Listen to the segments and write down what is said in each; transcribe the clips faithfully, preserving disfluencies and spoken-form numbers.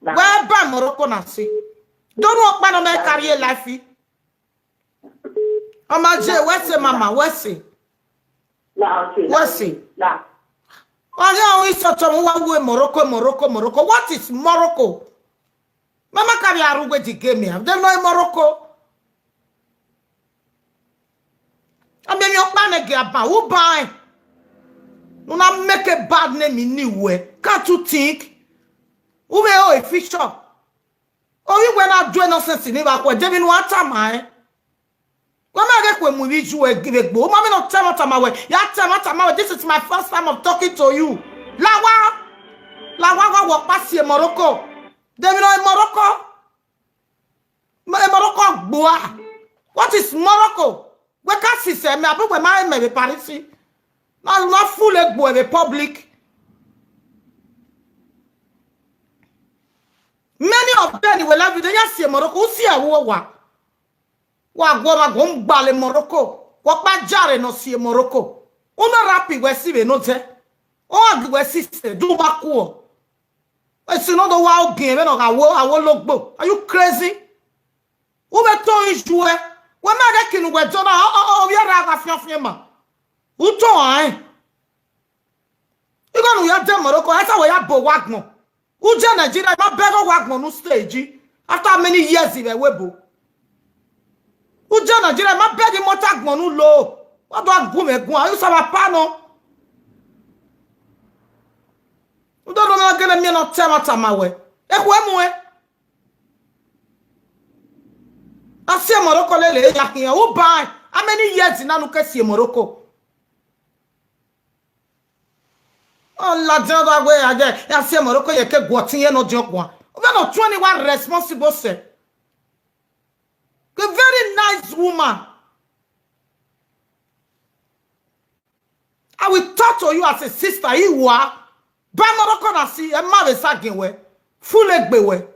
Wẹ ba Morocco na si. Donu ọkpa nọ mẹ carry life. Ọ ma je, wẹ sẹ mama, wẹ sẹ. Wẹ sẹ. Ọ ghi ọ isọtọ mu wa wu Morocco, Morocco, Morocco. What is Morocco? Mama carry aru we di game ya. They know Morocco. Amẹ mi ọkpa nẹ gẹ aba, u ba ẹn. U na make a bad name in Niue. Can't you think? U vbe o efisọ. Ovbi wẹ na do nonsense ni vbe akhuẹ, de vbe ne u a tama ẹn. Wẹ ma ghẹ kue mu ivbi iye uẹ gbe egbe. U ma mẹ ne ọ tama tama wẹ. Ya tama tama wẹ. This is my first time of talking to you. Lawa. Lawa wa wọ ọkpa si Morocco. De vbe ne Morocco? Morocco gbua. What is Morocco? Wẹ ka sisẹ mẹ, abi wẹ ma re mẹ vbe Paris? Na, na full egbe vbe public. Many of them ni wẹ live video, ya si Morocco, u si ẹvbo wa. Wa guọmwa guan, u gbale Morocco. Wẹ ọkpa jare ne ọ si Morocco. U na rap wẹ si vbe ne odẹ. Ọ ghi wẹ sisẹ, do wa kuọ. Esi ne ọ do wa ogiẹn vbene ọ gha wo, a wo logbo. Are you crazy? U vbe to iye uẹ. Wẹ ma ghẹ kinu wẹ do na, ọ, ọ, ọ, ovbi erha gha fian fian ma. U to rẹn. Igho ne u ya de Morocco, ẹ sa wẹ ya bo owa agbọn. U je Nigeria, ma bẹghe owa agbọn ne u stage after many years vbe ẹvbo ebo. U je Nigeria, ma bẹghe imọta agbọn ne u lo. Wa do gu mwẹ guan, u sẹ vbe apa nọ. U do nọ na gele miẹn ne ọ ta ẹmwata ma wẹ. Ekhue mu ẹn. A si Morocco lele ya khian. U ba ẹn. How many years na ne u ke si Morocco? Ọ ladian da wẹ a ye, a si Morocco ye ke gu ọtẹn ye ne ọ diọn guan. U vbe nọ twenty-one responsible sẹ. A very nice woman. I will talk to you as a sister. Iwa, ba Morocco na si, ẹ ma vbe sa giẹn wẹ, full egbe wẹ.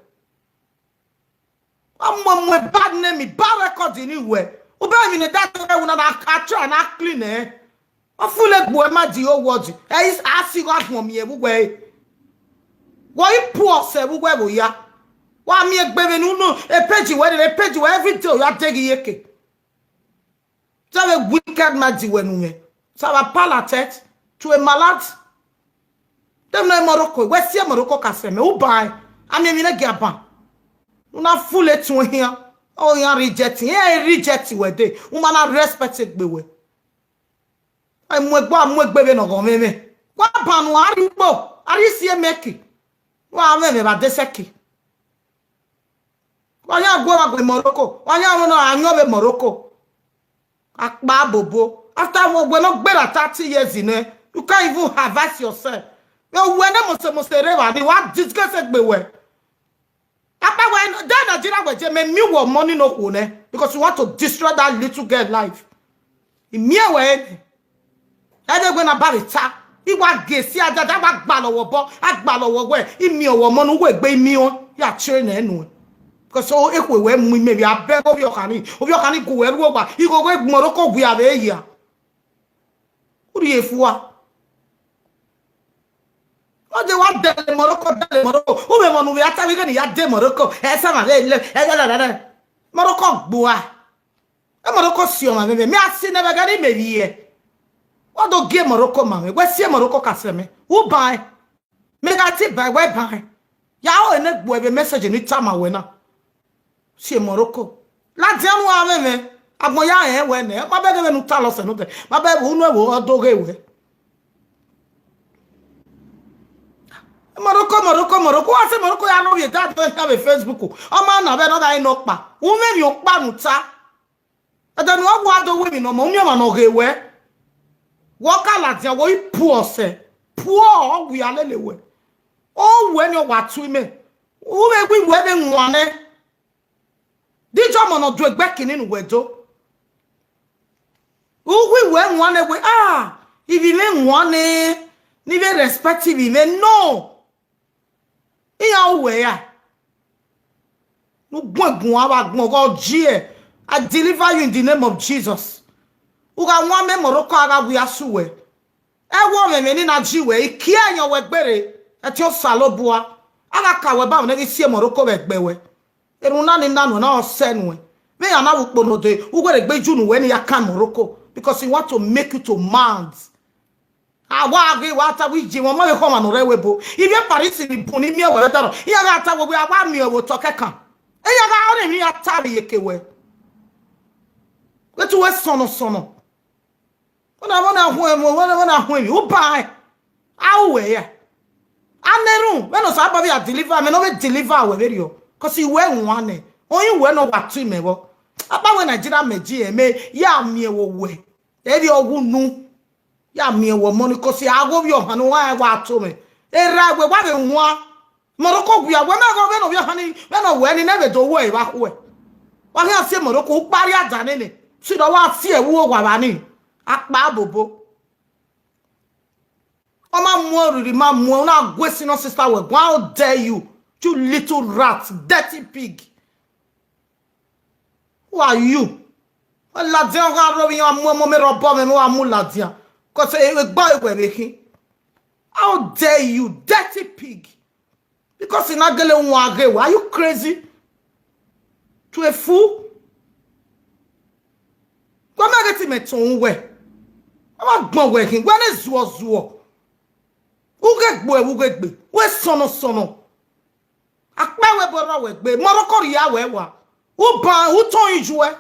Wa mu mu bad name, bad record ni wẹ. U bẹ emwi ne da te wẹ na, na ka try na clean ẹ. Ọ full egbe wẹ ma di o word. Ẹ is a si gha gbọn miẹn vbe uwẹ. Wọ i pu ọsẹ vbe uwẹ vbe ya. Wa miẹn egbe vbe ne unu, e page wẹ, e page wẹ every day, ya deghi yeke. Tell a wicked man di wẹ nu mwẹ. Saba palatet to a malad. Dem no Morocco. Wẹ si Morocco ka sẹ mẹ. U ba ẹn. A miẹn emwi ne gia ban. U na full etuẹn hian. Ọ yan reject. Iran reject wẹ de. U ma na respect egbe wẹ. A mu egbe, a mu egbe vbe ne ọ ghọmwa mwẹ. Wa ban nu a rhie ukpo. A rhie isi emẹki. Wa mwẹ mwẹ vbe adesẹki. Wa yan gu emwa gu Morocco. Wa yan ru na a yan vbe Morocco. Akpa bobo. After wẹ ne ọ gberra thirty years nẹ, you can't even advise yourself. Vbe wẹ ne mose mose rre evba ni, wa disgrace egbe wẹ. Akpa wẹ, de Nigeria wẹ je mẹ miẹn uwẹ money ne okhuo nẹ, because you want to destroy that little girl life. I miẹn wẹ nẹ. Ẹdẹ wẹ na ba vbe ta. I wa gie si adada, wa gbalọ wẹ obọ, a gbalọ wẹ wẹ, I miẹn ọmọ ne uwẹ egbe, I miẹn ọẹn, ya tie nẹ nuẹn. Because o, ekhue wẹ mu imẹ vbe abẹ ovbi ọkhan ni, ovbi ọkhan ni gu wẹ rre owa, igho wẹ Morocco wia vbe ya. U rhie fua. Ọ de wa dẹle Morocco, dẹle Morocco. U vbe mọ ne u vbe a ta vbe ighẹ ne I ya de Morocco, ẹ sa ma vbe le, ẹ, ẹ, ẹ, ẹ, ẹ. Morocco gbua. E Morocco si ọmwa mwẹ, mẹ a si nẹ vbe ẹghẹ ne imẹ vbiẹ. Wa do gie Morocco ma mwẹ, wẹ si Morocco ka sẹ mẹ. U ba ẹn. Mẹ gha te ba ẹn, wẹ ba ẹn. Ya ho ene gbuẹ vbe message ne I tama wẹ na. Si Morocco. Ladian ru amwẹ mwẹ. Agbọn ya rẹn wẹ nẹ, ma bẹghe vbene u ta lọsẹ nodẹ. Ma bẹghe unu ẹvbo ọ do ghe wẹ. Morocco, Morocco, Morocco. Wa sẹ Morocco ya nọ vbe da do khian vbe Facebook. Ọ ma na vbe nọ gha nọ kpa. U mwẹ emwi ọkpa ne u ta. Ẹdẹ ne ọ wa do ru emwi ne ọ ma, u miẹn ọmwa ne ọ ghe wẹ. Wẹ ọ ka ladian, wẹ i puọ sẹ. Puọ, ọ wia lele wẹ. Ọ wẹ ne ọ wa tu imẹ. U vbe wi wẹ vbe wan nẹ. Dije ọmọ ne ọ do egbe kini ne uwẹ do. U wi wẹ wan nẹ wẹ, ah, ivbi mwẹ wan nẹ, ne I vbe respect ivbi mwẹ, no. Iran ru wẹ ra? Ne u guan guan vbe agbọn ghe ọ jiẹ, I deliver you in the name of Jesus. U gha wan mẹ Morocco, a gha wia sẹ uwẹ. Ẹ wẹ ọmwẹmwẹ ni na ji wẹ, I kie ayọn wẹ gbere, ẹtin Osanobua. A gha ka wẹ ba mwẹ ne ghi sie Morocco vbe ẹgbẹ wẹ. Erhunmwu na ni na nuẹn na ọ sẹ nuẹn. Vbe iran na vbe ukpo nọ dee, u wẹ rhe gbe iju ne uwẹ ne ya kan Morocco because he want to make you to mad. A wa ghe wa ta wẹ iye mwẹ, ọ ma vbe khọ ọmwa ne ọ rre ẹvbo ebo. Ivbi Paris ni bun ni miẹn wẹ vbe ẹdẹrọ. Iran gha ta wẹ, wẹ a wa miẹn vbe otọ kẹkan. Iran gha ọnii emwi iran ta vbe iyeke wẹ. Wẹ te uwẹ sọnnọ sọnnọ. Wẹ na, wẹ na huẹn emwi, wẹ na, wẹ na huẹn emwi. U ba ẹn. A ru wẹ ya. A na erhunmwu, vbene Osanobua vbe a deliver, mẹ ne ọ vbe deliver wẹ vberriọ. Cause wẹ wan nẹ. Ọyẹn wẹ ne ọ wa tu imẹ vbọ. Akpa wẹ Nigeria mẹ ji ẹmẹ, ya miẹn vbe owẹ. Erriọ wu nu. Ya miẹn wẹ ọmọ ni, cause a ghe ovbi ọhan ne uwa rẹn wa to mwẹ. Erha wẹ wa vbe wan. Morocco wia, wẹ mẹ ghe vbene ovbi ọhan ni, vbene ọ wẹ ni, ne vbe do wẹ evba khuẹ. Wa khian si Morocco, u kpa rria da nene. Si dọ wa si ẹvbo owa vba ni. Akpa bobo. Ọ ma mu oriri, ma mu, u na gu esi nọ sister wẹ guan, how dare you, you little rat, dirty pig. Who are you? Wẹ ladian gha rre ovbi iran mu emọ mẹ rre obọ mwẹ, mẹ wa mu ladian. Cause egbe wẹ vbe khin. How dare you, dirty pig? Because I na gele wan ghe wẹ. Are you crazy? To a fool? Wẹ mẹ ghe te imẹ tọn uwẹ. Ọ ma gbọn wẹ khin, wẹ ne zuọ zuọ. U ghe gbe, u ghe gbe, wẹ sọnnọ sọnnọ. Akpẹ wẹ bọ rrọ wẹ gbe, Morocco rhia wẹ wa. U ban, u tọn iyuẹ.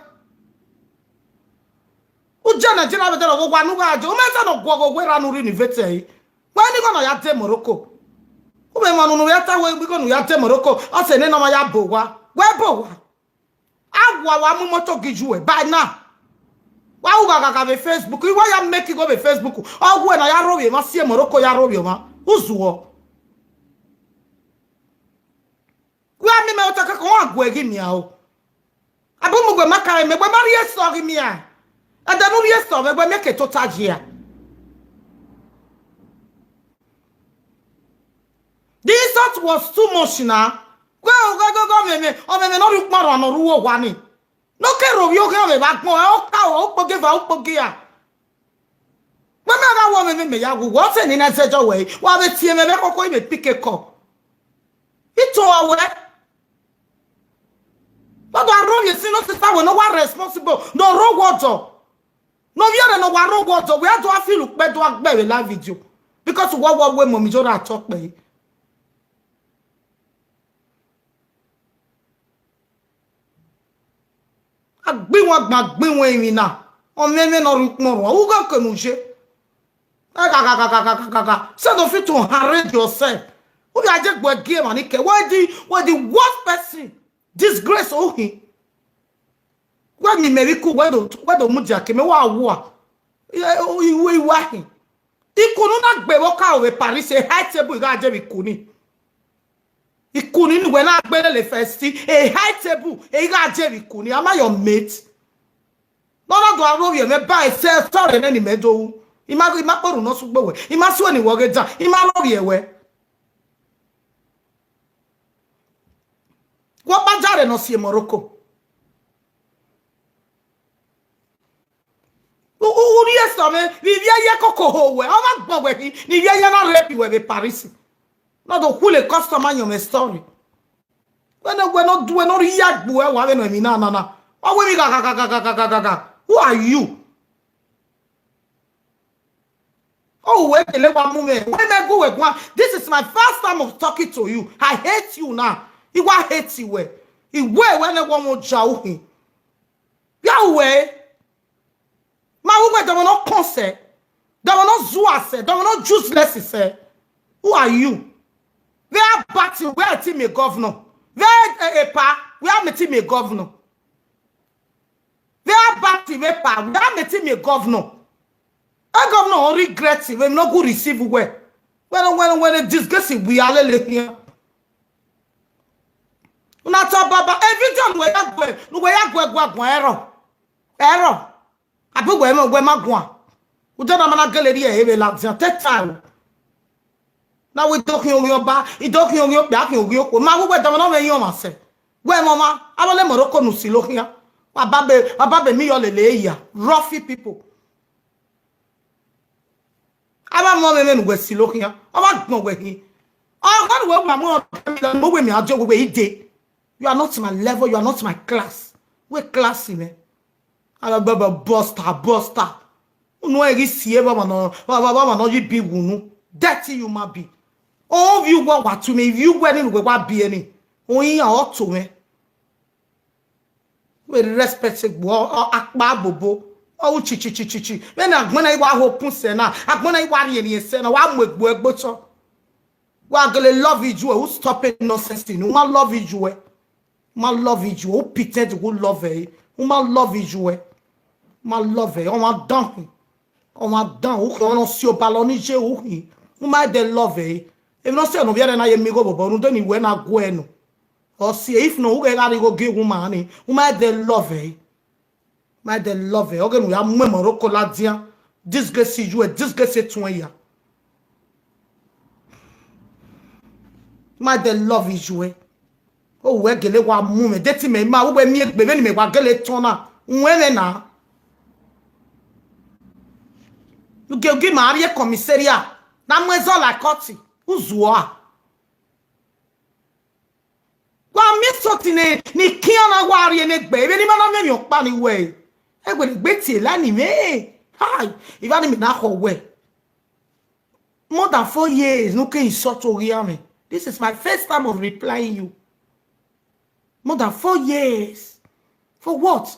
U je Nigeria vbe dẹrọ, wa ne u gha je. U mẹ ta ne ọ guọghọ wẹ ra ne u rri ni vbe te ẹre. Wẹ ni igho ne ọ ya de Morocco. U vbe emwa ne unu vbe ta wẹ igho ne u ya de Morocco, ọ sẹ nene ọ ma ya bo owa. Wẹ bo owa. A wa wa mu imoto gi iyuẹ by now. Wa ru ghaghagha vbe Facebook, I wa ya make igho vbe Facebook. Ọ wẹ ne a ya rhovbiẹ emwa, si Morocco ya rhovbiẹ emwa. U zuọ. Wẹ a miẹn mẹ otọ kẹkan, wa guẹ ghi miẹn o. Abọ mu wẹ ma ka mẹ, wẹ ma rhie sọ ghi miẹn. Ẹdẹ ne u rhie sọ vbe wẹ mẹ ke tota jia. The insult was too much na. Wẹ o gha gogo ọmwẹmwẹ, ọmwẹmwẹ ne ọ rhie ukpọn rran ne ọ rre uwu owa ni. Ne ọ ke rhovbiẹ oghian vbe vbe agbọn, ọ ka o, ukpogieva, ukpogia. Wẹ mẹ gha wẹ ọmwẹmwẹ mẹ ya wu, wẹ ọ sẹ ne I na zẹdẹ wẹ, wa vbe tie mwẹ vbe khokho, I vbe pick a call. I to a wẹ. Wẹ do a rhovbiẹ esi nọ sister wẹ ne ọ wa responsible, ne ọ rre owa ọdọ. Ne ovbi ẹre ne ọ wa rre owa ọdọ, wẹ a do a feel ukpẹ do a gbe vbe live video. Because wẹ wẹ wẹ mọ mi yo ra tọ kpẹ. A gbe iwan gban, a gbe iwan emwi na. Ọmwẹmwẹ ne ọ rhie ukpọn rran, u ghe ke ne u ye. Gha, gha, gha. Instead of you to arrange yourself. U vbe a je gbe gie emwa ni kẹ. Wẹ the, wẹ the worst person. Disgrace uhin. Wẹ miẹn imẹ vbe iku, wẹ do, wẹ do mudia ke mẹ, wa wua. Iwe, iwe ahin. Iku ne u na gbe vbe ọka vbe Paris, e high table I gha je vbe iku ni. Iku ni ne uwẹ na gbe lele first, e high table, e I gha je vbe iku ni. Am I your mate? Ne ọ na do a rhovbiẹ mwẹ ba ẹsẹ, sorry nẹ ne imẹ do ru. I ma, I ma kpe orhu ne ọ sẹ ugbo wẹ. I ma suẹn ne I wẹ ọghe dan. I ma rhovbiẹ wẹ. Wẹ ọkpa jare ne ọ si Morocco. U, u, u rhie sẹ mwẹ, vbe ivbi ẹyẹ koko ho wẹ, ọ ma gbọn wẹ khin, ne ivbi ẹyẹ na rape wẹ vbe Paris. Ne ọ do khule custom ayọn mwẹ story. Wẹ ne, wẹ ne ọ duẹ ne ọ rhie gbe uẹ wa vbe nọ emwi na, na, na. Wa wẹ emwi gha, gha, gha. Who are you? Oh, wẹ kele wa mu mwẹ. Wẹ mẹ gu wẹ guan. This is my first time of talking to you. I hate you now. I wa hate you wẹ. I wẹ wẹ ne wọ mọ ja uhin. Ya wẹ. Ma wẹ wẹ dọmọ nọ kọn sẹ. Dọmọ nọ zua sẹ. Dọmọ nọ useless sẹ. Who are you? Where Abati, where ti me governor? Where, eh, Epa, where me ti me governor? Vbe Abati vbe Epa, wẹ a mẹ te miẹn governor. E governor ọ regret vbe no gu receive wẹ. Wẹ no, wẹ no, wẹ no disgrace wẹ a lele khian. Una tọ baba, e video ne uwẹ ya guẹ, ne uwẹ ya guẹ guaguan ẹrọ. Ẹrọ. Abi wẹ mẹ, wẹ ma guan. Ude na ma na gele rhie ẹre vbe ladian, take time. Na wẹ I do khian ovbi ọba, I do khian ovbi okpia, khian ovbi okhuo. Ma wẹ wẹ dọmọ ne ọ mwẹ yan ọmwa sẹ. Wẹ mọ ọmwa, avbe ọle Morocco ne u silo khian. Wa babe, wa babe mi yọ lele ya. Roughy people. Avbe ọmọ mwẹ mwẹ ne uwẹ silo khian. Ọ ma gbọn wẹ hin. Ọghe ne uwẹ wa mu ọdọ, mo wẹ mẹ a die owe wẹ ide. You are not my level, you are not my class. Wẹ class mwẹ. Buster, buster. Unu ẹghi si evba ọmwa nọ, ọmwa nọ yi bi wu unu. Dirty human being. Ovbi uwẹ wa tu mwẹ, ivbi uwẹ ni ne uwẹ wa biẹ ni. Oyin iran ọ to mwẹ. Wẹ respect egbe, ọ, ọ, akpa bobo. Ọ ru chi, chi, chi, chi, chi. Vbene agbọn na i wa ho pun sẹ na, agbọn na i wa rhiẹnrhiẹn sẹ na, wa mu egbe ẹgbe otọ. Wa gele love iyuẹ, u stop e nonsense ni, u ma love iyuẹ. U ma love iyuẹ, u pretend u love ẹre. U ma love iyuẹ. U ma love ẹre, ọmwa dan khin. Ọmwa dan, u khian ọmwa ne ọ si obalọ ni ye u khin. U ma dẹ love ẹre. Emwi ne ọ sẹ ne ovbi ẹre na ye miẹn igho vbobọ, rhunmwuda ne uwẹ na guẹ nọ. Ọ si, if nọ, u ghẹ gha rhie igho gie woman ni, u ma dẹ love ẹre. Ma dẹ love ẹre, ọ ghe ne u ya mu Morocco ladian. Disgrace iyuẹ, disgrace etuẹn ya. Ma dẹ love iyuẹ. Ọ wẹ gele wa mu mwẹ, de te mẹ ma, u wẹ miẹn egbe vbene mẹ wa gele tọn na, uwẹ mwẹ na. Ugie ugie ma rrie commissariat, na mu ẹzọ la court, u zuọ a. Wa miẹn something ne, ne I khian na wa rhie ne egbe, vbene I ma na miẹn emwi ọkpa ni wẹ, ẹgbẹlegbe tie la ni mwẹ. Hai, I wa ni mẹ na khọ wẹ. More than four years, ne u ke insult oghian mwẹ. This is my first time of replying you. More than four years. For what?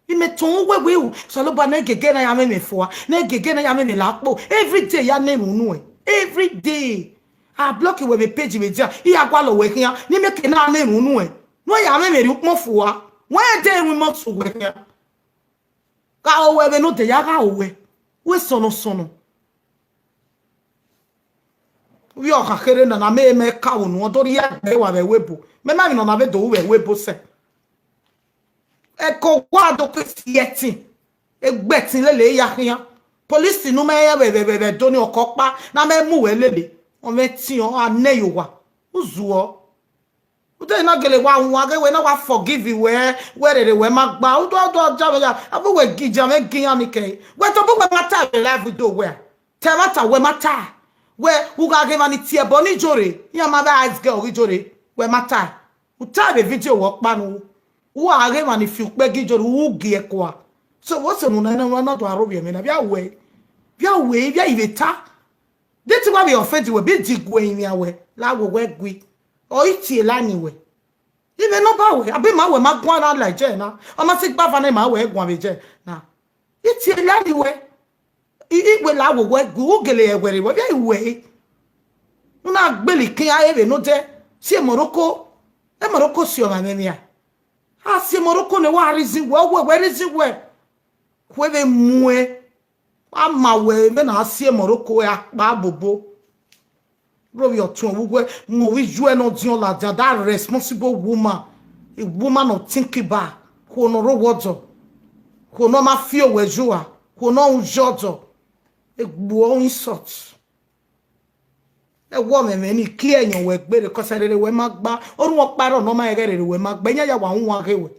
Imẹ tọn uwẹ wẹ, Osanobua ne gege na ya mwẹ mwẹ fua, ne gege na ya mwẹ mwẹ la kpo. Every day ya na erhunmwu nuẹn. Every day. A block wẹ vbe page vbe dia, I ya gualọ wẹ khian, ne imẹ ke na na erhunmwu nuẹn. Wẹ ya mwẹ mwẹ rhie ukpọn fua. Wẹ de winmọ su wẹ khian. Gha ho wẹ vbe ne odẹ ya gha ho wẹ. Wẹ sọnọ sọnọ. Vbe ọ kha kherhe na, na mẹ, mẹ ka unu, ọ do rhie gbe wa vbe ẹvbo ebo. Mẹ ma emwi ne ọ na vbe do ru vbe ẹvbo ebo sẹ. Ẹko wa do ke si ẹtin, egbe ẹtin lele ya khian. Police ne u mẹ vbe, vbe, vbe, vbe do ni ọkọ ọkpa, na mẹ mu wẹ lele. Ọ mwẹ ẹtin, ọ gha nẹ ye owa. U zuọ. Ude na gele wa wan ghe wẹ na wa forgive wẹ, wẹ rere wẹ ma gba. Udu, udu, ọja vbe ya, avbe wẹ gi ja mwẹ gi iran ni kẹ. Wẹ tobọ wẹ ma ta vbe live video wẹ. Te ẹmwata wẹ ma ta. Wẹ, u gha ghe emwa ni tie ẹbọ ni jore, iran ma vbe ice girl ghi jore, wẹ ma ta. U ta vbe video wẹ ọkpa nu. U gha ghe emwa ni fi ukpẹ gi jore, u gie ẹkua. So, what's the nuna na wa na do aro vbe ẹmwẹ na? Via wẹ, via wẹ, via ivbe ta. De te wa vbe offend wẹ, bi diguẹ rinmwian wẹ, la wẹ wẹ gui. Ọ i tie la ni wẹ. Ivbe nọ ba wẹ, abi ma wẹ ma guan na la jẹ na. Ọ ma si gba va na ma wẹ guan vbe jẹ na. I tie la ni wẹ. I, I wẹ la wẹ wẹ gui, u gele ẹwẹre wẹ, via wẹ. U na gbele ikian ere nodẹ, si Morocco. E Morocco si ọmwa mwẹ mia. A si Morocco ne wa reason wẹ, wẹ, wẹ reason wẹ. Khuẹ vbe muẹ. Wa ma wẹ vbene a si Morocco akpa bobo. Rhovbiẹ ọtuẹn vbe uwẹ, mu ovbi iyuẹ ne ọ diọn ladian, that responsible woman, a woman of think about, khuo ne ọ rre owa ọdọ, khuo ne ọ ma fi owẹ ye ua, khuo ne ọ ru ye ọdọ, egbuọ insult. Ẹwọ mwẹ mwẹ ni clear yan wẹ gbe rre, cause rere wẹ ma gba, orhunmwu ọkpa rrọọ ne ọ ma rẹn ghẹ rere wẹ ma gba, iyan ya wa wan ghe wẹ.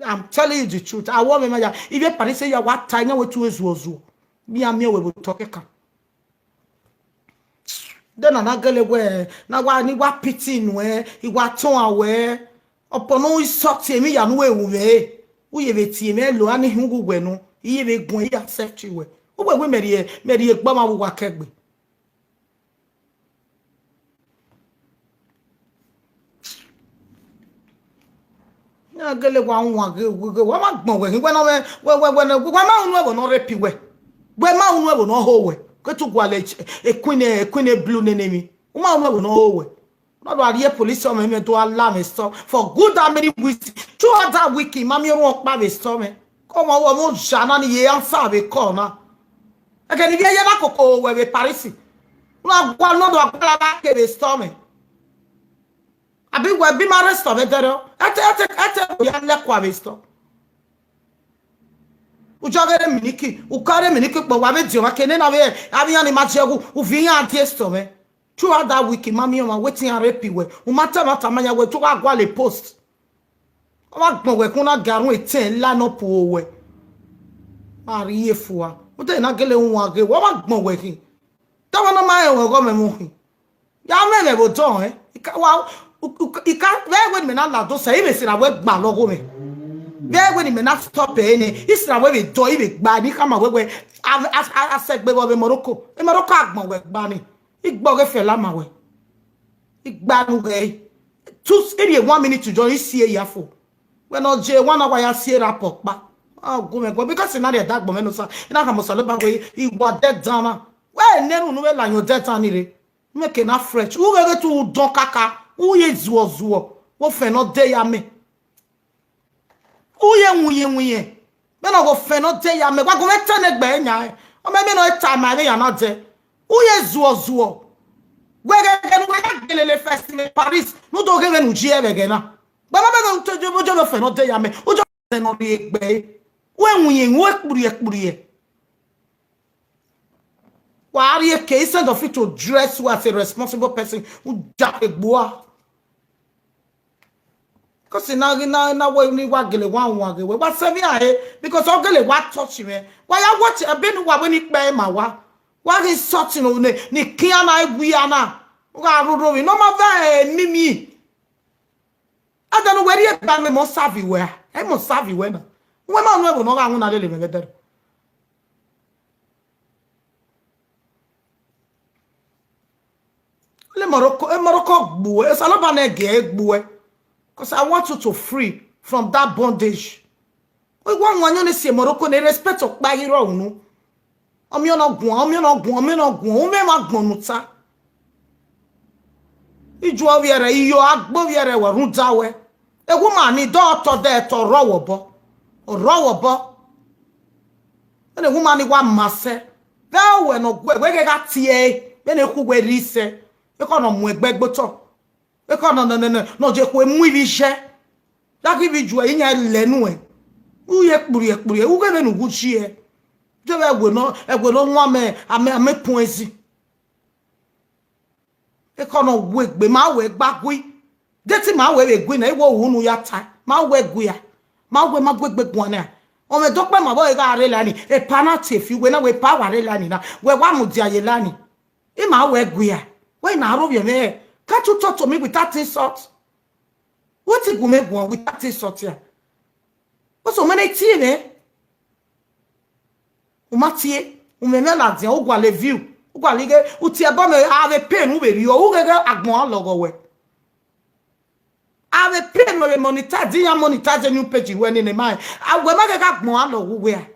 I'm telling you the truth. Awọ mwẹ ma ya, ivbi Paris ya wa ta iyan wẹ tu ezuọzuọ. Mi a miẹn wẹ vbe otọ kẹkan. Then na na gele wẹ, na wa ni wa pity nuẹ, I wa tọn a wẹ. Ọpọ ne u insult emwi ya nu ewu mwẹ. U ye vbe tie mwẹ lo, a ni hin uwu wẹ nọ. I ye vbe guan, I accept wẹ. U wẹ wẹ mẹ rhie, mẹ rhie egbe ọmwa vbe uwa kẹgbe. Na gele wa wan ghe, ghe, ghe, wa ma gbọn wẹ hin, wẹ nọ mwẹ, wẹ, wẹ, wẹ, wẹ ma unu ẹvbo ne ọ rape wẹ. Wẹ ma unu ẹvbo ne ọ ho wẹ. Ke tu gualọ e, e queen, e queen e blue nene emwi. U ma unu ẹvbo ne ọ ho wẹ. Na do a rhie police ọmọ mwẹ do a la mwẹ sọ for good how many weeks? Throughout that week, I ma miẹn orhunmwu ọkpa vbe sọ mwẹ. Kọ ọmọ wọ mo ja na ni ye answer vbe call na. Ẹghẹ ne ivbi ẹyẹ na koko wẹ vbe Paris. U na gua nọ do a gua la ke vbe sọ mwẹ. Abi wẹ bi ma arrest mwẹ dẹrẹ. Ẹte, ẹte, ẹte, u ya lẹ kua vbe sọ. U jọ ghe re miniki, u ka re miniki kpọ, wa vbe die ọmwa ke nena vbe avbe iran ni ma die ẹwu, u viọ iran die sọ mwẹ. Throughout that week, I ma miẹn ọmwa wetin iran rape wẹ. U ma ta ẹmwata ma yan wẹ, te u gha gualọ post. Ọ ma gbọn wẹ khin, u na ga rhun etẹn line up ro wẹ. Ma rhie fua. U te na gele wan ghe wẹ, ọ ma gbọn wẹ khin. Te wa na ma rẹn wẹ ọghọ mwẹ mu khin. Ya mwẹ mwẹ vbe odọ ẹn. I ka wa, u- u- I ka vbe wẹ ne imẹ na lado sẹ, I vbe sẹ ra wẹ gba lọghọ mwẹ. Vbe wẹ ne imẹ na stop ẹre nẹ, I sẹ ra wẹ vbe dọ, I vbe gba, ne I khama wẹ wẹ, a, a, a, a sẹ gbe vbe Morocco. E Morocco agbọn wẹ gba ni. I gbe ọghe fẹla ma wẹ. I gba nu ghẹ. Tu, erriẹ one minute to join, I si eya fo. Wẹ ne ọ je one hour ya si erha pọ kpa. A gu mwẹ guan, because I na rhie ẹdagbọn mwẹ ne Osa, I na khama Osanobua wẹ I wa odẹ dan na. Wẹ ne erhunmwu vbe la yan odẹ dan ni rre. Mẹ ke na fresh. U ghẹ ghẹ te u dọn kaka, u ye zuọ zuọ, wo fẹn ne ọ de ya mẹ. U ye winyen winyen. Mẹ na wo fẹn ne ọ de ya mẹ, wa gu mwẹ tẹ ne egbe yan. Ọ mẹ mẹ ne ọ ta ma vbe ya na dẹ. U ye zuọ zuọ. Wẹ ghẹ ghẹ ne uwẹ ya gele le fẹstin vbe Paris, ne u do ghe vbene u ji ẹvbo ẹghẹ na. Gba ma bẹghe u te je, u je vbe fẹn ne ọ de ya mẹ, u je vbe ne ọ rhie egbe. Wẹ winyen, wẹ kpurriẹ kpurriẹ. Wa rhie ke, instead of you to dress well as a responsible person, u ja egbua. Because na ghi na na wẹ ni wa gele wa wan ghe wẹ, wa sẹ vbe a he, because ọ gele wa touch mwẹ. Wa ya watch ebe ne uwa wẹ ni kpẹ ma wa. Wa ghi insult ne ni kian na, ewia na. U gha roro vbe ne ọ ma vẹ mimi. Ada ne uwẹ rhie gba mwẹ, mẹ ọ savi wẹ a? Ẹ mẹ ọ savi wẹ na. Uwẹ ma nu ẹvbo ne ọ gha winna lele mwẹ vbe ẹdẹrẹ. Le Morocco, e Morocco gbuẹ, Osanobua ne gie gbuẹ. Because I want you to free from that bondage. Wẹ wa wan yọn ne si Morocco ne respect ọkpa ghi rrọọ unu. Ọmiọn ne ọ guan, ọmiọn ne ọ guan, ọmiọn ne ọ guan, u mwẹ emwa agbọn ne u ta. Ijuẹ ovbi ẹre, iyo agbe ovbi ẹre, wẹ rhunmwuda wẹ. Ewu ma ni dọ tọ dẹ tọ rọ wẹ obọ. Ọ rọ wẹ obọ. Vbene ewu ma ni wa ma sẹ. Vbe wẹ ne ọ guẹ, wẹ ghẹ gha tie ẹre, vbene ekhu wẹ rri sẹ. Ekhọe ne ọ mu egbe gbe otọ. Ekhọe ne, ne, ne, ne, ne ọ je khue mu ivbi iye. Da ghi vbe ijuẹ, iyan lẹ nuẹn. U ye kpurriẹ kpurriẹ, u ghẹ vbene u wu yi ẹre. Je vbe ẹwe nọ, ẹwe ne ọ wan amẹ, amẹ, amẹ puẹn ezi. Ekhọe ne ọ wu egbe, ma wẹ gba gui. Deti ma wẹ vbe gui na, I wẹ unu ya ta, ma wẹ gui a. Ma wẹ ma gu egbe guan na. Ọ mwẹ dọkpẹ ma vbe gha rre lani, epa na tie fi wẹ na, wẹ epa wa rre lani na, wẹ wa mudia ye lani. I ma wẹ gui a. Wẹ na rhovbiẹ mwẹ, can't you talk to me without insult? Wẹ te gu mwẹ guan without insult ya? What's so many tie mwẹ? U ma tie, u mwẹ mwẹ ladian, u gualọ view, u gualọ ighe, u tie ẹbọ mẹ, a vbe pay ne u vbe rhie, u gheghe agbọn a lọghọ wẹ. A vbe pay ne u vbe monetize, iran monetize new page wẹ nene ma, a wẹ ma gheghe agbọn a lọghọ uwẹ a.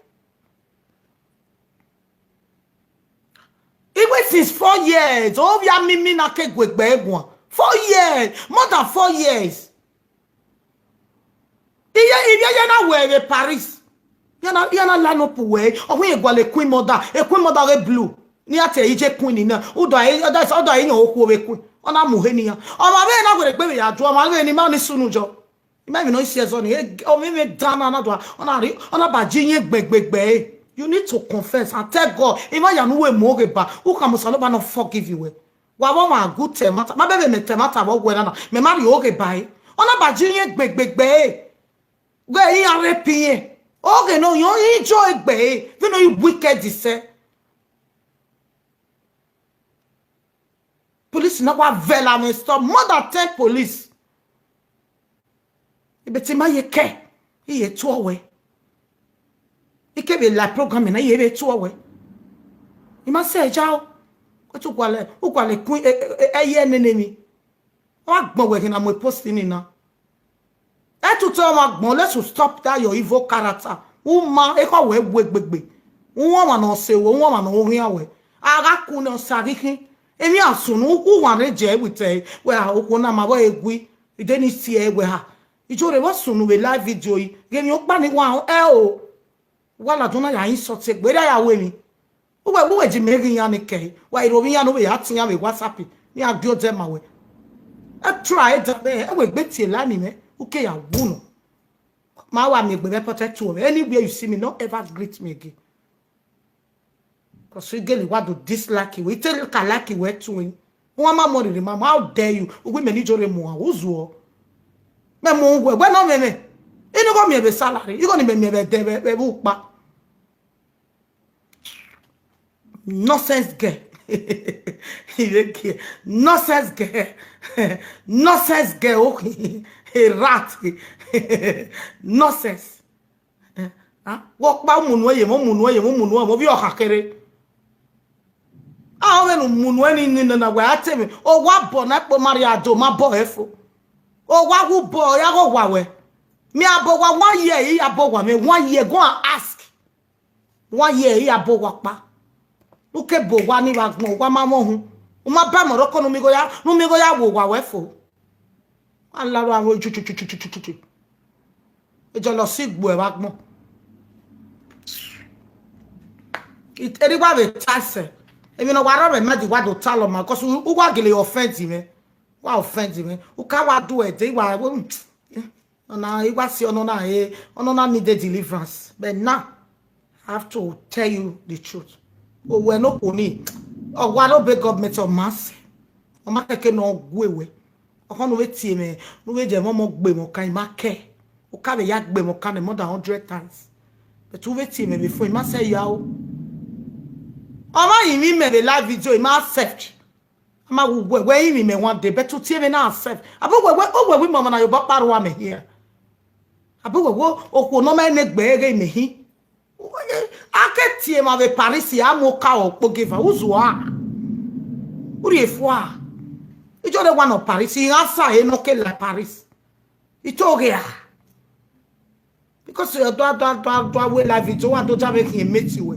Even since four years, ovbi a mimi na ke gu egbe guan. Four years, more than four years. Iye, ivbi iye na wẹ vbe Paris. Iran na, iran na line up wẹ, ọ wẹ iran gualọ queen mother, queen mother ghe blue. Ne iran te ije queen na. Udo a, udo a, udo a iyan okhuo vbe queen. Ọ na mu he ne iran. Ọmwa vbe na wẹ egbe vbe ya du, ọmwa vbe ni ma ni sunu jọ. I ma emwi ne ọ i si ẹzọ ni, e, ọ mwẹ mwẹ dan na, na dua, ọ na rri, ọ na ba ji iyan egbe egbe egbe ẹre. You need to confess and tell God. I ma ya ne u wẹ mu oghe ba, u khama Osanobua ne ọ forgive you wẹ. Wa vbe ọmwa gu te ẹmwata, ma bẹghe mẹ te ẹmwata vbe ọghe na na, mẹ ma rhie oghe ba ẹre. Ọ na ba ji iyan egbe egbe egbe ẹre. Wẹ iran rape iran. Oghe ne ọ yan, i jo egbe ẹre, vbene ọ i wicked sẹ. Police na wa vẹ la mwẹ stop, more than ten police. Ibeti ma ye kẹ, I ye tuọ wẹ. I ke vbe la program na, I ye vbe tuọ wẹ. I ma sẹ ja o. Wẹ te u gualọ, u gualọ queen, e, e, e, ẹyẹ nene emwi. Ọ gha gbọn wẹ khin na mu post ni na. Ẹtutu ọmwa gbọn, let's stop that your evil character. U ma, ekhọe wẹ wu egbe egbe. U wan ọmwa ne ọ sẹ wẹ, u wan ọmwa ne ọ khian wẹ. A gha ku ne ọ sa ghi khin. Emwi a sunu, u wan rre je with ẹ, wẹ a, okhuo na ma vbe egui, ide ni si ẹ wẹ ha. Ijo rre vbe sunu vbe live video yi, ghe emwi ọkpa ni wa ẹ o. Wa ladian na ya insult egbe, erha ya ru emwi. Uwẹ, uwẹ ji mẹ ghi iran ni kẹe, wa i ro vbe iran ne u vbe ya tie iran vbe WhatsApp, ne iran gie odẹ ma wẹ. Ẹ try da mwẹ, ẹ wẹ egbe tie la ni mwẹ, u ke ya wu nọ. Ma wa miẹn egbe mwẹ pocket to mwẹ. Anywhere you see me, no ever greet me again. Cause I gele wa do dislike wẹ, I te ka like wẹ too. Wan ma mọ rere ma, how dare you? Uwu mẹ ni jo re mu a, uzuọ. Mẹ mu uwẹ, wẹ nọ mwẹ mwẹ. Inu gho miẹn vbe salary, igho ni mẹ miẹn vbe ẹdẹ vbe, vbe ukpa. Nonsense girl. Ivie gie, nonsense girl. Nonsense girl, okay. A rat. Nonsense. Eh, ah, wẹ ọkpa, u munu ẹre ye mwẹ, u munu ẹre ye mwẹ, u munu ẹre ye mwẹ, ovbi ọkhan kherhe. A, ọ vbe ne u munu ẹre ni, ni, na, na, wẹ a te mwẹ. Owa bọ na kpo ma rhie ado, ma bọ ẹre fo. Owa wu bọ, ya ghe owa wẹ. Mẹ a bọ owa, one year, I ya bọ owa mwẹ, one year, go and ask. One year, I ya bọ owa ọkpa. U ke bọ owa ni vbe agbọn, owa ma mwẹ uhunmwu. U ma ba Morocco ne u miẹn igho ya, ne u miẹn igho ya wu owa wẹ fo. Wa la aro aro ju, ju, ju. Ejọlọ si gbe uẹ vbe agbọn. Erha wa vbe ta sẹ. Emwi ne ọ wa rrọọ mwẹ ma di wa do talọ ma, 'cause u, u wa gele offend mwẹ. Wa offend mwẹ. U ka wa do ẹdẹ, I wa, ọna, I wa si ọnọna, eh, ọnọna need a deliverance. But now, I have to tell you the truth. Owẹ ne okhuo ni, ọ wa rre obọ government, ọ ma sẹ. Ọ ma kẹkẹ ne ọ gue wẹ. Ọkhọ ne u vbe tie mwẹ, ne u vbe je mwẹ ọmọ gbe mwẹ ọkan, I ma kẹ. U ka vbe ya gbe mwẹ ọkan nẹ more than hundred times. But u vbe tie mwẹ vbe phone, I ma sẹ ya o. Ọ ma rinmwian mẹ vbe live video, I ma accept. A ma wu wẹ, wẹ rinmwian mẹ one day, but u tie mwẹ na accept. Abo wẹ, wẹ, o wẹ wẹ imẹ ọmọ na ye obọ kpa rua mẹ hian. Abo wẹ, wẹ okhuo ne ọ ma ne egbe ghe imẹ hin. A ke tie emwa vbe Paris, a mu oka ọkpogeva, uzuo a. U rhie fua. Ijọ rre wa nọ Paris, iran sa he ne ọ ke la Paris. I to ghe a. Because ọ do, do, do, do wẹ live video, wa do ja vbe khian mate wẹ.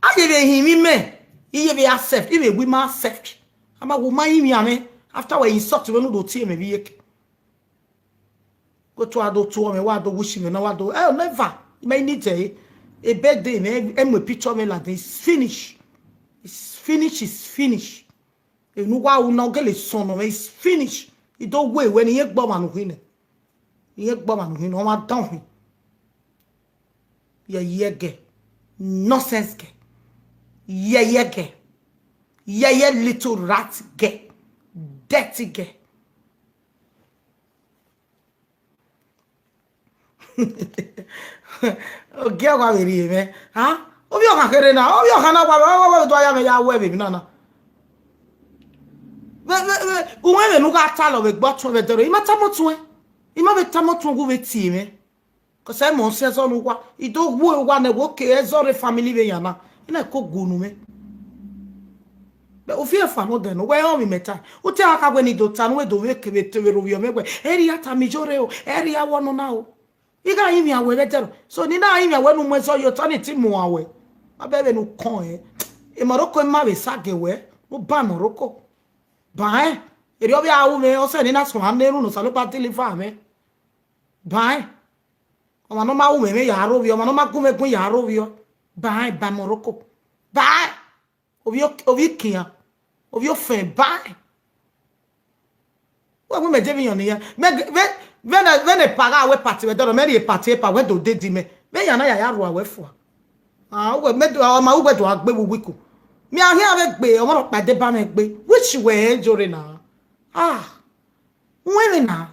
A ye vbe hin mwẹ, I ye vbe accept, I vbe wi ma accept. A ma wo ma rinmwian mwẹ, after wẹ insult mwẹ ne u do tie mwẹ vbe iyeke. Go to a do tuẹ mwẹ, wa do wish mwẹ na, wa do, eh, never. Mẹ I need a, a birthday, mẹ, ẹ mu picture mwẹ ladian, it's finish. It's finish, it's finish. Enu wa ru na, ọ gele sọn nọ mwẹ, it's finish. I do wẹ wẹ ne irẹn gbe ọmwa ne u khin nẹ. Irẹn gbe ọmwa ne u khin nẹ, ọmwa dan u khin. Yẹyẹ girl. Nonsense girl. Yẹyẹ girl. Yẹyẹ little rat girl. Dirty girl. Ogie wa vbe rhie mwẹ. Ha? Ovbi ọkhan kherhe na, ovbi ọkhan na wa, wa, wa, wa do ya mwẹ ya wẹ vbe emwi na na. Vbe, vbe, vbe, uwẹ vbe ne u gha talọ vbe egbe ọtuẹn vbe ẹdẹrẹ, I ma tama ọtuẹn. I ma vbe tama ọtuẹn gu vbe tie mwẹ. 'Cause ẹ mọ si ẹzọ ne uwa, I do wu uwa nẹ, wẹ oke ẹzọ rre family vbe yan na, I na ko gu unu mwẹ. But u fi efa nọ dẹ nọ, wẹ rẹn ọmwi mẹ ta. U te gha kha wẹ ne I do ta ne uwẹ do vbe kevbe te vbe rhovbiẹ mwẹ wẹ, ẹ rhie a tama iyore o, ẹ rhie a wẹ ọnọna o. I gha rinmwian wẹ vbe ẹdẹrẹ. So ne I na rinmwian wẹ ne u mu ẹzọ ye otọ ni te mu uan wẹ. Ma bẹ vbene u kọn ẹn. Morocco ma vbe sa gie wẹ, ne u ban Morocco. Ban ẹn. Erriọ vbe a ru mwẹ, ọ sẹ ne I na suẹn ne erhunmwu ne Osanobua deliver mwẹ. Ban ẹn. Ọmwa ne ọ ma ru mwẹ, mwẹ ya rhovbiẹ, ọmwa ne ọ ma gu mwẹ gun ya rhovbiẹ. Ban ẹn, ban Morocco. Ban ẹn. Ovbi o-, ovbi ikian, ovbi ofẹn, ban ẹn. Wẹ wẹ mẹ je vbe iyan ne iran. Mẹ, vbe, vbene, vbene epa gha wẹ party vbe ẹdẹrẹ, mẹ rhie party epa, wẹ do dedi mẹ. Vbe iyan na ya ya rua wẹ fua. Ah, uwẹ, mẹ do, ọ ma uwẹ do a gbe vbe uwu iku. Mẹ a khian vbe gbe, ọmọ rhọkpa deba mwẹ gbe. Which wẹ ẹ jore na? Ah, wẹ vbe na?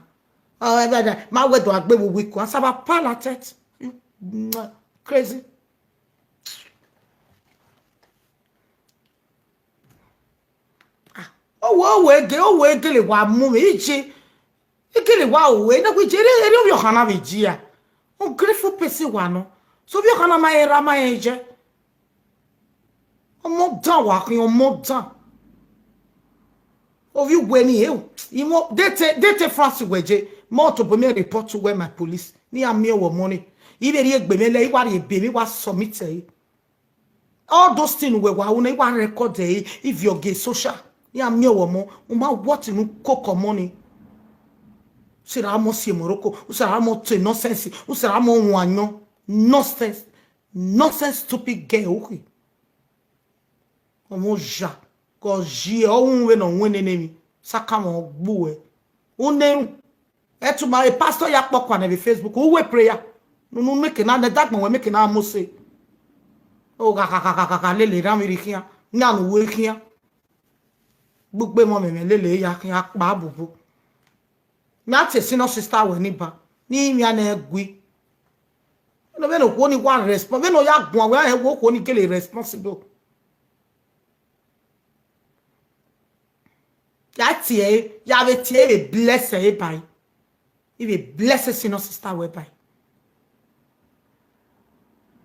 Ah, ẹ, ẹ, ẹ, ma wẹ do a gbe vbe uwu iku. Asaba palatet. You, mwah, crazy. Ah, owe, owe ge, owe gele wa mu mwẹ, ije, i gele wa owe, na wẹ ije, erriọ, erriọ ovbi ọkhan na vbe gie a. Ungrateful person wa nọ. So ovbi ọkhan na ma rẹn erha, ma rẹn iye. Ọmọ dan wa khian, ọmọ dan. Ovbi uwẹ ni, eh, imọ, de te, de te France wẹ je, mẹ tobọ mẹ report wẹ my police. Ne iran miẹn wẹ ọmọ ni. I vbe rhie egbe mwẹ lẹ, I wa rhie ebe mwẹ, I wa submit ẹre. All those things wẹ wa ru na, I wa record ẹre, I viọ gie social. Ne iran miẹn wẹ ọmọ, u ma what ne u koko ọmọ ni. U sẹ ra ọmọ si Morocco, u sẹ ra ọmọ te nonsense, u sẹ ra ọmọ wan ayọn. Nonsense, nonsense stupid girl, okay. Ọmọ oya, gọ ye, ọ wu vbene ọ winna nene emwi, saka mwẹ ọ gbe uwẹ. U na erhunmwu. Ẹtu ma, e pastor ya kpọkua nẹ vbe Facebook, u wẹ prayer. Nunu meke na, nẹ dagbọn wẹ meke na mose. O gha, gha, gha, gha, gha, gha, lele erha mwẹ rhie khian, yan ne uwu khian. Gbugbe emọ mwẹ mwẹ lele ya khian, akpa bubu. Mẹ a te senior sister wẹ ni ba, ne I miẹn nẹ gui. Vbene, vbene okhuo ni wa respon-, vbene ọ ya guan wẹ, a rẹn wẹ okhuo ni gele responsible. Ya tie ẹre, ya vbe tie ẹre, I vbe bless ẹre ba ẹre. I vbe bless senior sister wẹ ba ẹre.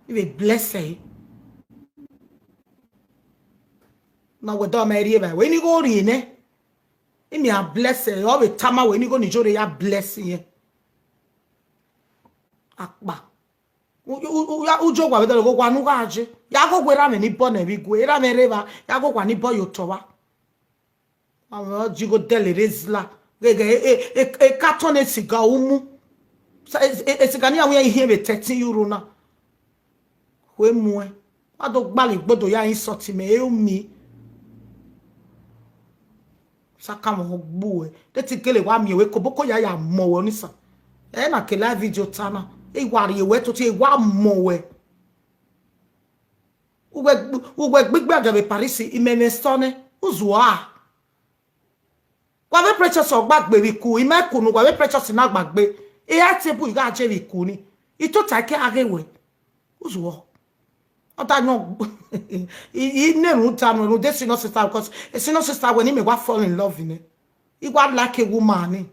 I vbe bless ẹre. Na wẹ dọ ma rhie ba ẹre. Wẹ ni gho rhie nẹ. Imẹ a bless ẹre, ọ vbe tama wẹ ni gho ni Iyore ya bless irẹn. Akpa. U, u, u, ya, u jọ owa vbe dọlegbe owa ne u gha je. Ya ghe owa erha mwẹ ni bọ nẹ vbe igue, erha mwẹ rre evba, ya ghe owa ni bọ ye otọ vba. Avbe ọ ji igho dẹle rre zila. Gheghe, e, e, e, e carton esiga u mu. Sa, e, e, esiga ne iran ru iran ihiẹn vbe thirteen euro na. Khue muẹn. Wa do gbalọ igbodo ya insult mẹ, e u mi. Sakamwẹ ọ gbe uẹ. De te I gele wa miẹn wẹ koboko ya ya mọ wẹ ọnisa. Ẹ na ke live video ta na. E wa rhie wẹ toto, e wa mọ wẹ. Uwẹ, uwẹ gbigbe agan vbe Paris, imẹ mwẹ sọ nẹ. Uzuọ a. Wa vbe Precious ọ gba gbe vbe iku, ima iku ne uwa vbe Precious na gba gbe. E a table I gha je vbe iku ni. I tota ke a ghe wẹ. Uzuọ. Ọ da yọn, I, I ne rhunmwuda nuẹn rhunmwuda senior sister, because senior sister wẹ ne imẹ wa fall in love nẹ. I wa like a woman ni.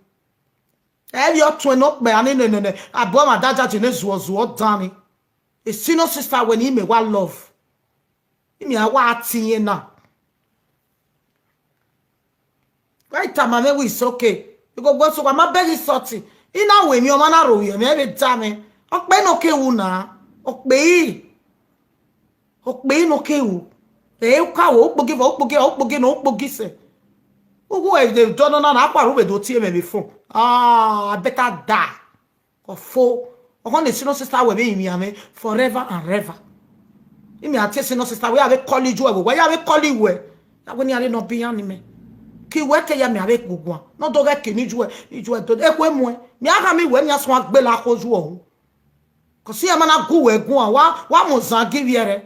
Ẹ vbe ọ tuẹn ne okpia ni nẹ, nẹ, nẹ, abọ ma da jaji ne zuọ zuọ dan ni. Senior sister wẹ ne imẹ wa love. Imẹ a wa tie na. Wa i tama mwẹ wẹ it's okay. Igogo so wa ma bẹghe sọti. I na wẹ emwi ọmwa na ro vbiẹ mwẹ vbe da mwẹ. Ọ kpe ne ọ ke ru na. Ọ kpe i. Ọ kpe i ne ọ ke ru. Ẹ u ka wẹ, u kpogi vọ, u kpogi, u kpogi nọ, u kpogi sẹ. Uwu ẹ vbe dọ nọ na, na kpa ru vbe do tie mwẹ vbe phone. Ah, I better die. Ọfo, ọghọ ne senior sister wẹ vbe rinmwian mwẹ forever and ever. Imẹ a tie senior sister wẹ ya vbe call ijuẹ vbe owa, ya vbe call iwẹ. Ya wẹ ne iran rre ne ọ biẹ iran ni mẹ. Ke iwẹ ke ya mẹ a vbe guguan. Ne ọ do ghẹ ke ne ijuẹ, ijuẹ do. Ekhue muẹn. Mẹ a gha miẹn iwẹ, mẹ a suẹn agbela akho yu ọhu. Kọsi iran ma na gu wẹ guan, wa, wa mu ozan gi vbiẹ rẹ.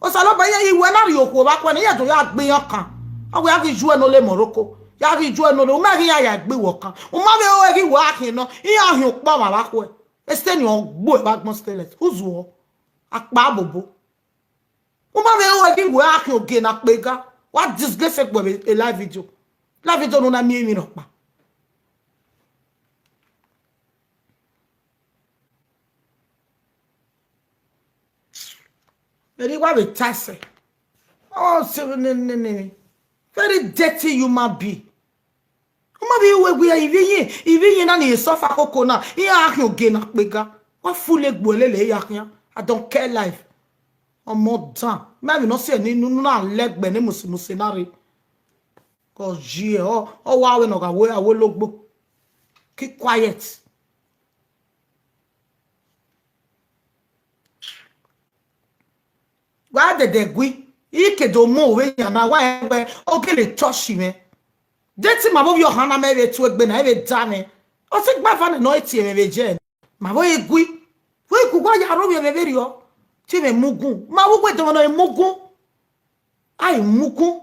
Osanobua, iran iwẹ na rhie okhuo vbe akhuẹ na, iran do ya gbe iran kan. A wẹ a ghi ju ẹe ne ọ le Morocco, ya ghi ju ẹe ne ọ le, u ma ghi iran ya gbe iwẹ ọkan. U ma vbe ru ẹre ghi wẹ a khian nọ, iran khian ukpọn ọmwa vbe akhuẹ. Esteni ọ gbe uẹ vbe agbọn stainless, uzuọ, akpa bobo. U ma vbe ru ẹre ghi wẹ a khian ogie ne akpega, wa disgrace egbe vbe live video. Live video ne u na miẹn emwi rhọkpa. Vbene I wa vbe ta ẹsẹ. Ọ sẹ ne, ne, ne, ne. Very dirty human being. U ma vbe ru ẹre wẹ ivbi iyẹn, ivbi iyẹn na ni suffer koko na, iran a khian ogie ne akpega. Wa full egbe uẹ lele ya khian. I don't care life. Ọmọ dan. Ma emwi ne ọ si ẹre ni unu na lẹgbẹ ne mose mose na rre. Ọ yi ẹre, ọ, ọ wa wẹ ne ọ gha wẹ, a wẹ ologbo. Keep quiet. Wa dẹdẹ gui, I ke do mu vbe yan na, wa rẹn wẹ, ọ gele touch mwẹ. De te ima vbe ovbi ọhan na mẹ vbe tu egbe na, vbe da mwẹ. Ọ sẹ gba eva nẹ ne ọ tie mwẹ vbe jẹ. Ma vbe gui, vbe gu wa ya aro vbe vberriọ. Te mwẹ mugun, ma vbe uwu ẹdẹ mwẹ nọ mugun. A i mugun.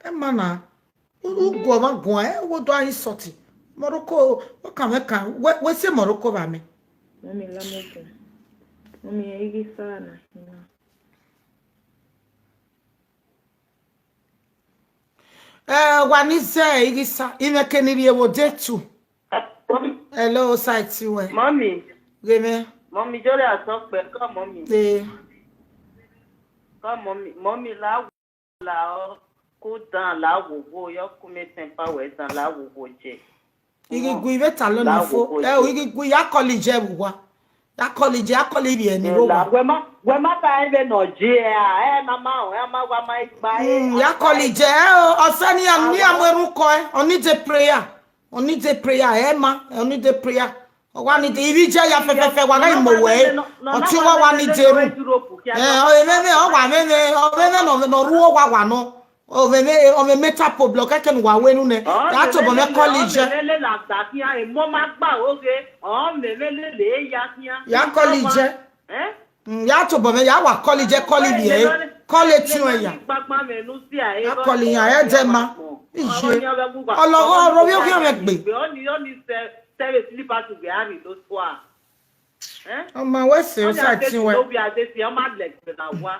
Ẹ ma na, u, u guọ mwa guan, ẹ wo do a insult. Morocco, ọ kan mwẹ kan, wẹ, wẹ si Morocco vbe amẹ. Mummy, la me go. Mummy, ẹ i ghi sa na, na. Eh, wa ni zẹ, i ghi sa, imẹ ke ni rhie vbe ode tu. Hello, side ti wẹ. Mummy. Ghe mẹ. Mummy, jọrẹ asọ kpẹ, come, Mummy. Eh. Come, Mummy. Mummy, la wo, la ọ, cool down, la wo wo, yọ ku mẹ temper wẹ dan, la wo wo jẹ. I ghi gu ivbe talọ nọ fo. Ẹ o, i ghi gu ya kọlọ ije vbe uwa. Ya kọlọ ije, ya kọlọ ivbiẹ ni vbe uwa. Wẹ ma, wẹ ma ta ẹvbe nọ je a, ẹ na ma, ẹ ma wa ma igba ẹ. Mm, ya kọlọ ije, ẹ o, ọsẹ ni a, ni a mu erhukọ ẹ, ọ need a prayer. Ọ need prayer, ẹ ma, ọ need prayer. Ọ wa need, ivbi iye ya fẹfẹfẹ, wa gha mu wẹ, ọtẹn uwa wa need ru. Ẹ, ọ mwẹ mwẹ, ọ wa mwẹ mwẹ, ọ mwẹ mwẹ nọ, nọ ru owa wa nọ. Ọ mwẹ mwẹ, ọ mwẹ mental problem, kẹkẹ ne uwa wẹ enu nẹ. Ya tobọ mwẹ call iye. Ọ mwẹ mwẹ lele agba khian, emọ ma gba oghe, ọ mwẹ mwẹ lele eya khian. Ya call iye. Eh? Mm, ya tobọ mwẹ, ya wa call iye, call ivbi ẹre, call etiọnrẹn ya. Gbagba mwẹ ne u zia ẹre. Ya call iran, ẹ dẹ ma. Iye. Ọlọghọ, ọrọre oghian mwẹ gbe. Ọ ni, ọ ni sẹ, sẹ vbe slippers gbe a rhie do tua. Eh? Ọ ma wẹ sẹ, ọ sa etiọnrẹn. Ọ ma lẹ gbe na wa.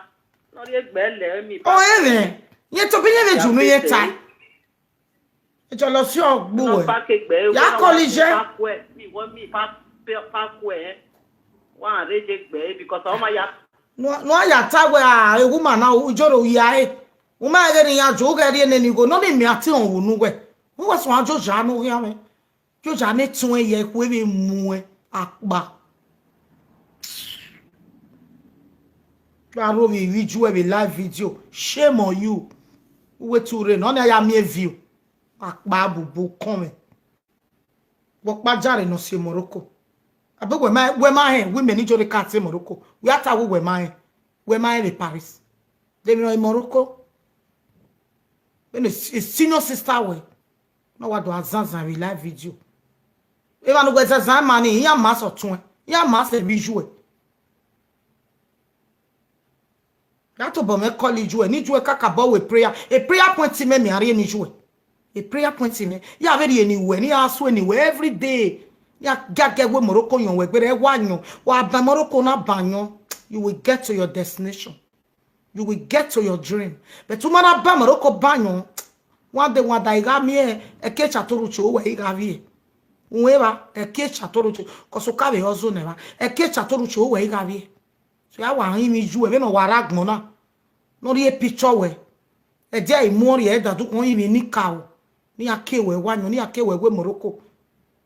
Nọ rhie gbe lẹ mi. Ọ, ẹ mwẹ. Yẹn tobọ yẹn vbe junu yẹn ta. Ejọlọ si ọgbu wẹ. Ya call iye. Nua, nua ya ta wẹ, a, ewu ma na, ujoro ya e. U ma ghe ne iran jo, u ghẹ rhie nene igho, nọ ni mẹ a ti họn unu wẹ. U wẹ suẹn ajoja ne oghian mwẹ. Joja ne tuẹn ye ikhuo vbe muẹn akpa. Wa ro vbe ivbi iye vbe live video. Shame on you. Uwẹ tu rre, nọ ni a ya miẹn view. Akpa bubu kọn mwẹ. Wẹ ọkpa jare ne ọ si Morocco. Abe wẹ ma, wẹ ma hẹn, wẹ imẹ ne Ijore ka tie Morocco. Wẹ a ta wẹ wẹ ma hẹn, wẹ ma hẹn vbe Paris. De emwi ne ọ re Morocco. Vbene si-, senior sister wẹ. Ne ọ wa do azanzan vbe live video. Emwa ne uwẹ zazan ma ni, iran ma sẹ ọtuẹn, iran ma sẹ vbe iye. Ya tobọ mwẹ call iye, ne iye kakabọ wẹ prayer. A prayer point mẹ, mẹ a rhie ne iye. A prayer point mẹ. Ya vbe rhie ne uwẹ, ne ya sue ne uwẹ every day. Ya giagia wẹ Morocco yọn wẹ gberra, wa yọn. Wa ba Morocco na ba yọn. You will get to your destination. You will get to your dream. But u ma na ba Morocco ba yọn. One day, one day, I gha miẹn, ẹki cha to ru cho wẹ I gha vbiẹ. Uwẹ evba, ẹki cha to ru cho, 'cause u ka vbe hustle nẹ evba. Ẹki cha to ru cho wẹ I gha vbiẹ. So ya wa rinmwian iye vbene ọ wa rre agbọn na. Ne ọ rhie picture wẹ. Ẹdẹ i mu ọrriẹ ẹdẹ dukhu ọnrẹn ivbi ni ka o. Ne iran ke wẹ wa yọn, ne iran ke wẹ wẹ Morocco.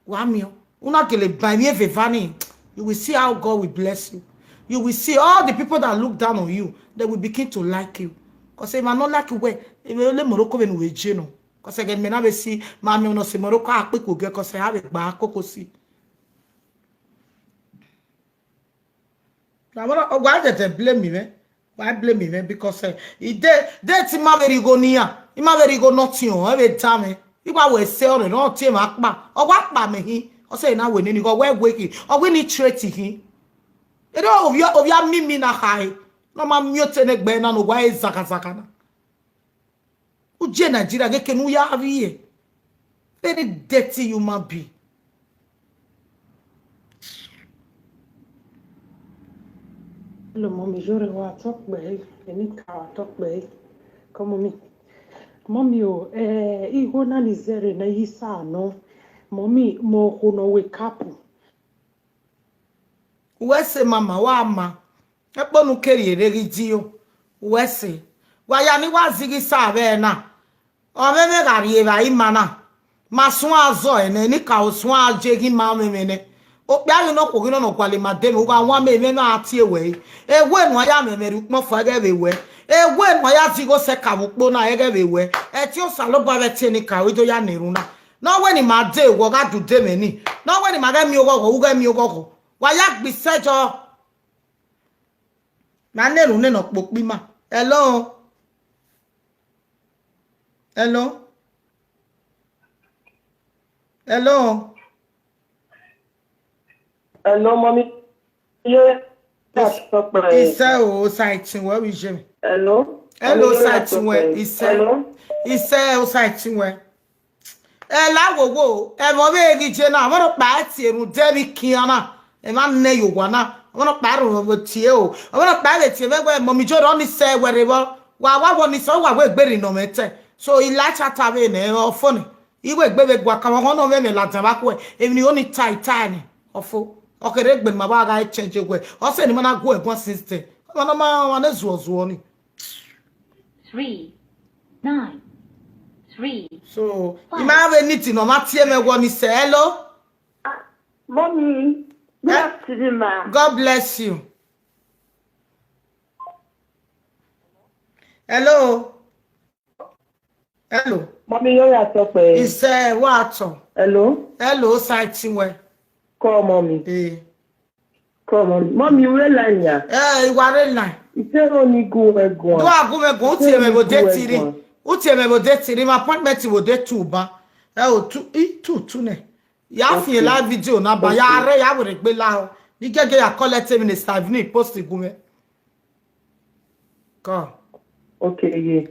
Wa miẹn. U na gele ban emwi eva ni. You will see how God will bless you. You will see all the people that look down on you, they will begin to like you. 'Cause emwa ne ọ like wẹ, emwi ne Morocco vbene u vbe je nọ. 'Cause ẹghẹ ne mẹ na vbe si, ma miẹn ọmọ ne ọ si Morocco, a kpeko gẹ, 'cause a vbe gba koko si. Na vbọrọ, ọ wa dẹdẹ blame mwẹ. Wa blame mwẹ because, eh, i de, de te ima vbe rhie igho ne iran, ima vbe rhie igho ne ọtiọnrẹn, ẹ vbe dan mwẹ. I wa wẹ sẹ ọnrẹn ne ọ tie mwẹ akpa, ọ wa kpa mẹ hin, ọ sẹ na wẹ nene igho, ọ wẹ wẹ khin, ọ wẹ ne I treat khin. Ere ovbi, ovbi amimi na khare, ne ọ ma miẹn otọ ne egbe na ne ọ wa re zaghazaga na. U je Nigeria ghe ke ne u ya vbiẹ. Very dirty human being. Hello, mommy, Ijore wa tọ kpẹre, Enika wa tọ kpẹre. Come, mommy. Mommy o, eh, igho na ni zẹrẹ ne I sa nọ. Mommy, mẹ okhuo ne ọ wẹ kapu. Uwẹ sẹ mama, wa ma. Ẹkpo ne u ke rhie rre ghi di o. Uwẹ sẹ. Wa ya ni wa zighi sa vbe na. Ọ mwẹ mwẹ gha rhie evbare ima na. Ma suẹn azọ ẹnẹ, Enika o suẹn aye ghi ma mwẹ mwẹ nẹ. Okpia ghi nọ okhuo ghi nọ nọ gualọ ima de mwẹ, u gha wan mẹ mwẹ na tie wẹ re. Ewe ne uwa ya mwẹ mwẹ rhie ukpọn fua ẹghẹ vbe wẹ. Ewe ne uwa ya zighi osẹ ka vbe ukpo na ẹghẹ vbe wẹ. Ẹtin Osanobua vbe ẹtin Enika o, I do ya na erhunmwu na. Ne ọ wẹ ne ima dee, wẹ ọ gha du de mwẹ ni. Ne ọ wẹ ne ima ghẹ miẹn oghọghọ, u ghẹ miẹn oghọghọ. Wa ya gbe isẹ jọ. Ma na erhunmwu nene ọkpokpo ima. Hello? Hello? Hello? Hello, mommy. Yeah. Yes. Isẹ o, Osaẹtin wẹ vbe iye mwẹ. Hello? Hello, Osaẹtin wẹ, Isẹ. Hello? Isẹ, Osaẹtin wẹ. Ẹ la wowo, ẹmwẹ ọvbehe ghi je na, ọmwa nọkpa tie rhunmwuda emwi kian na, emwa nẹ ye owa na, ọmwa nọkpa rhunmwuda tie o, ọmwa nọkpa vbe tie mwẹ wẹ, mọmọ Ijore, ọ ni sẹ wẹ rre vbọ, wa wa wọ ni sẹ, wa wẹ egbe rri nọ mwẹ tẹ. So, I la cha ta vbe nẹ, ọ fo nẹ, I wẹ egbe vbe gua kan, ọghọ nọ mwẹ mwẹ ladian vbe akhuẹ, emwi ne I ho ni ta, I ta nẹ, ọ fo, ọ kherhe egbe ne ima vbe gha change wẹ, ọ sẹ ne ima na gu ẹre guan since then, ọmwa nọ ma, ọmwa ne zuọ zuọ ni. Three, nine, three. So, five. Ima vbe need ne ọ ma tie mwẹ wọ ni sẹ, hello? Mommy, good afternoon, ma. God bless you. Hello? Hello? Mommy, yo ya tọ pẹ. Isẹ, wa tọ. Hello? Hello, Saiti wẹ. Call mommy. Eh. Call mommy. Mommy, u rre line ya? Eh, I wa rre line. I te ro ni gu wẹ guan. Do a gu mwẹ guan, u tie mwẹ vbe odẹ tiri. U tie mwẹ vbe odẹ tiri, my appointment vbe odẹ two ban. Ẹ o, two, i, two, two nẹ. Ya fian la video na ba, ya rre, ya were gbe la o. Ni gẹgẹ ya collect minister, even post gu mwẹ. Call. Okay, yeah.